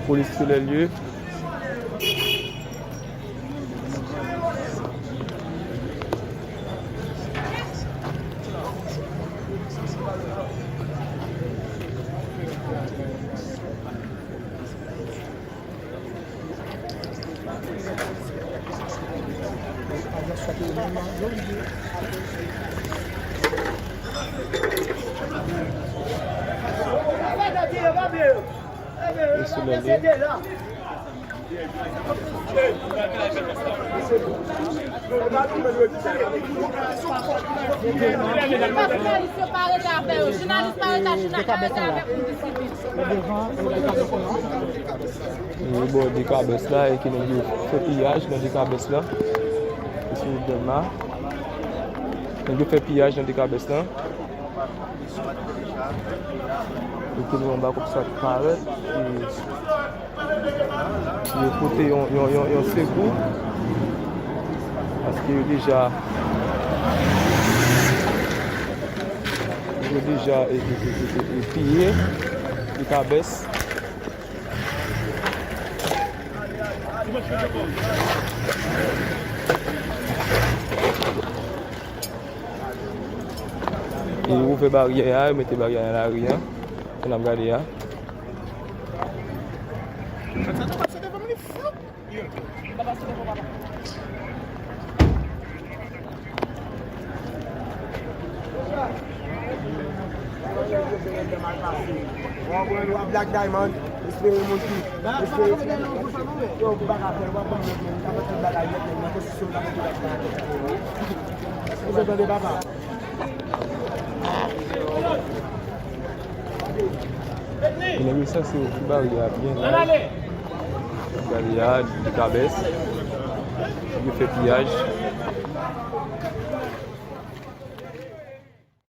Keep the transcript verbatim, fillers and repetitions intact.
Polis sou lè lye. Jounalis yo pa rete avè yo. Jounalis pa rete a, jounalis pa rete avè yo. Devan, devan, devan. Yo bò Dekabès la, e ke nèg yo fè piyaj nan Dekabès la. E sou Dèlma. Nèg yo fè piyaj nan Dekabès la. E ke nou anba kòm sa k parèt. E yo pote yon, yon, yon, yon sekou. Paske yo deja, yo deja, e, e, e, e, e, e piye Dekabès. E yo ouvè baryè a, yo mete baryè a nan lari a. Jan n ap gade a. Black Diamond, espere moun ki, espere, yo, ou pa ka fè, ou pa konn nèg, men, ou ka fè tout bagay nèt, men, nan pozisyon, ou ka fè tout bagay. Ou se tande, papa? Nèg yo sanse ouvri baryè a byen laj. Baryè a, Dekabès. Yo fè piyaj.